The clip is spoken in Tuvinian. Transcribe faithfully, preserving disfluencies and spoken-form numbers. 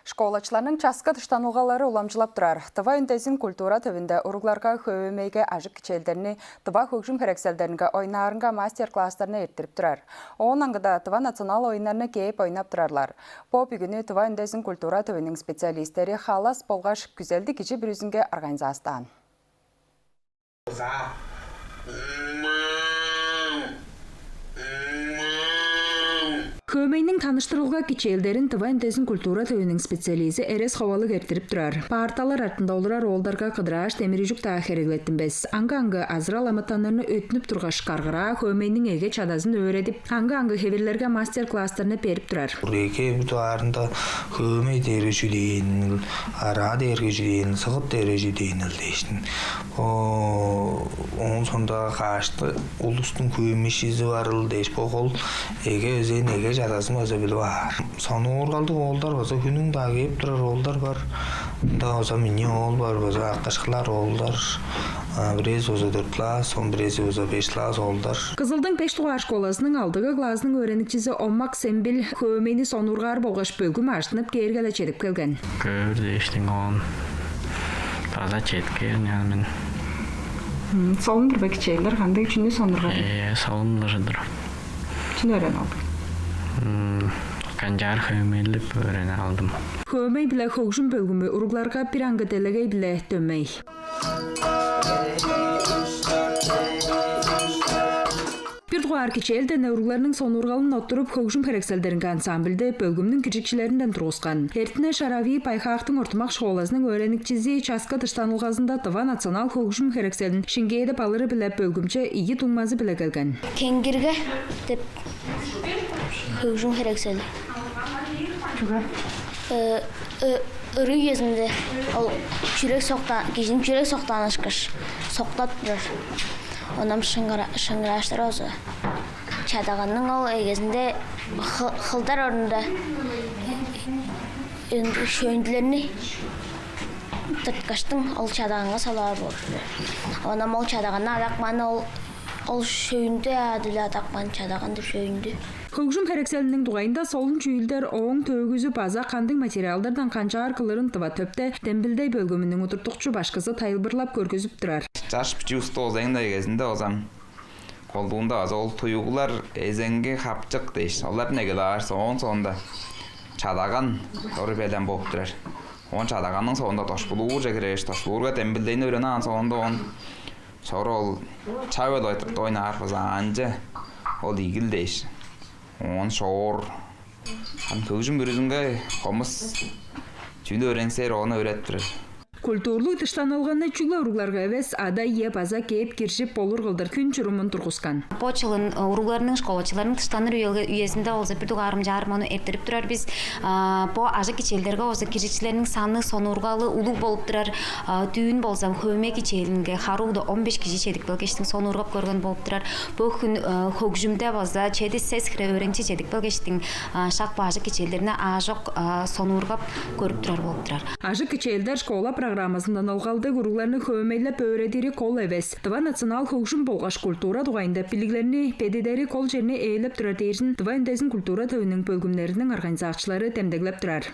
Школачыларның часкы дыштанылгалары уламчылап турар. Тыва үндезин культура төвүнде уругларга хөөмейге ажык кичээлдерни, тыва хөгжүм херекселдеринге ойнаарынга мастер-класстарны эрттирип турар. Оон аңгыда тыва национал оюннарны кээп ойнап турарлар. Бо бүгүнү Тыва үндезин культура төвүнүң специалистери халас болгаш күзелдиг кижи бүрүзүнге организастаан. Хөөмейниң таныштырылга кичээлдерин Тыва үндезин культура төвүнүң специализи Эрес Ховалыг эрттирип турар. Парталар артында олурар оолдарга кыдырааш демир-үжүк-даа хереглеттинмес. Аңгы-аңгы азырал амытаннарны өттүнүп тургаш, каргыраа хөөмейниң эге чадазын өөредип, аңгы-аңгы хевирлерге мастер-класстарны берип турар. Эге бир дугаарында хөөмей дээрге чүдээнил, араа дээрге чүдээнил, сыгыт дээрге чүдээнил дээштин. О, оон сонда каашты улустуң хөөмейжизи барыл дээш, бо хол эге өзээн, эге чадазын база билип аар. Сонуургалдыг оолдар база хүнүң-даа кээп турар оолдар бар. Ында база мини оол бар, база аккашкылар оолдар. А, бирээзи база дөрт класс, он бирээзи база беш класс оолдар. Кызылдың беш дугаар школазының алдыгы классының өөреникчизи Омак Сембил хөөмейни сонуургаар болгаш бөлгүм ажыттынып кээрге-ле чедип келген. Көөр дээштиң оон база четкээр мен. Солун-дур бе кичээлдер, кандыг, чүнү сонуургаар? Э, солун-дур. Чүнү өөренип алдың? Канчаар хөөмейлеп өөренип алдым. Хөөмей биле хөгжүм бөлгүмү уругларга бир аңгы делегей-биле дөмей. Бир дугаар кичээлден уругларның сонуургалын оттуруп, хөгжүм херекселдеринге ансамбльди бөлгүмнүң киржикчилеринден тургускан. Эртине Шаравий Байхаактың ортумак школазының өөреникчизи часкы дыштанылгазында тыва национал хөгжүм херекселин шиңгээдип алыры-биле бөлгүмче ийи дуңмазы-биле келген. Кеңгирге деп хөгжүм херексели. Чүге? Э, э, ыры үезинде ол чүрек сокта-, кижиниң чүрек соктааны ышкаш соктап турар. Оон ам шыңгыра-, шыңгырааштыр болза. Чадаганның ол эгезинде хы-, хылдар орнунда ын-, шөөндүлерни тырткаштың ол чадаганга салаар болур. Оон ам ол чадаганны адапканы ол, ол шөөндү адыла адапкан чадаган деп шөөндү. Хөгжүм херекселиниң дугайында солун чүүлдер, ооң төөгүзү база кандыг материалдардан канчаар кылырын тыва төпте дембилдей бөлгүмүнүң удуртукчу башкызы тайылбырлап көргүзүп турар. Чаш бичии улусту озаң-на эгезинде озам. Колдуунда база ол туйгулар эзеңги хапчык дээш, оларны эгелээр, оон соонда чадаган ору белен болуп турар. Оон чадаганның соонда дошпулуурже кирээш, дошпулуурга дембилдейни өөренип алган соонда оон сору ол чавел ойнаар база аанчы ол игил дээш. Оон шоор. Ам хөгжүм бүрүзүнге хомус чүнү өөренсээр, ону өөредип турар. Культурлуг дыштанылганы чүгле уругларга эвес, ада-ие база кээп киржип болур кылдыр хүн чурумун тургускан. Бо чылын уругларның, школачыларның дыштаныр үе-, үезинде болза бир дугаарым чаарым ону эрттирип турар бис. Бо ажык кичээлдерге болза киржикчилерниң саны, сонуургалы улуг болуп турар. Дүүн болза хөөмей кичээлинге харууда он беш кижи чедип келгештиң, сонуургап көрген болуп турар. Бо хүн хөгжүмде база чеди-сес хире өөреникчи чедип келгештиң, шак бо ажык кичээлдерни аажок сонуургап көрүп турар болуп турар. Ажык кичээлдер школа программазындан ылгалдыг уругларны хөөмейлеп өөредири кол эвес. Тыва национал хөгжүм болгаш культура дугайында билиглерни бедидери кол черни ээлеп турар дээрзин Тыва үндезин культура төвүнүң бөлгүмнериниң организаторлары демдеглеп турар.